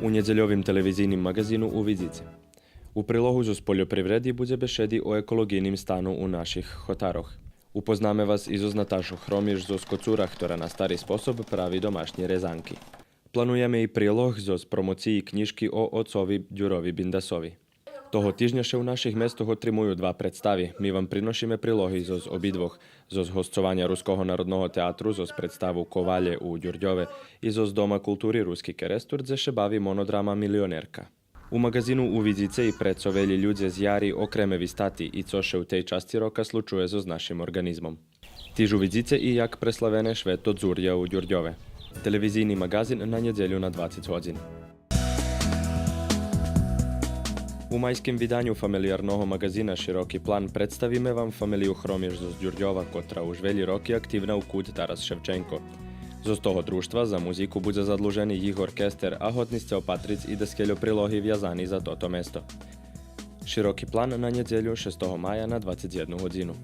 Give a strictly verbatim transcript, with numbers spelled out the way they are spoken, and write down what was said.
У нєдзельовим телевизийним маґазину увидзице: у прилогу зоз польопривреди будзе бешеди о еколоґийним стану у наших хотарох. Упознаме вас и зоз Наташу Хромиш зоз Коцура, хтора на стари способ прави домашнї резанки. Плануєме и прилог зоз промоциї кнїжки о оцови Дюрови Биндасови. Того тижня ше у наших местох отримую два представи. Ми вам приношиме прилоги зоз обидвох: зоз госцованя Руского народного театру зоз представу Ковалє у Дюрдьове и зоз Дома култури Руски Керестур, дзе ше бави монодрама Милионерка. У маґазину увидзице и пре цо велї людзе з яри окреме вистати и цо ше у тей часци рока случує зоз нашим орґанизмом. Тиж увидзице и як преславене швето дзуря у Дюрдьове. Телевизийни маґазин на нєдзелю на двацец годзин. У майским виданю фамелиярного маґазина Широки план представиме вам фамелию Хромиш зоз Дюрдьова, котра уж велї роки активна у КУД Тарас Шевченко. Зоз того дружтва за музику будзе задлужени їх оркестер, а годни сце опатриц и даскельо прилоги вязани за тото место. Широки план на нєдзелю, шестого мая, на двацец єдну годзину.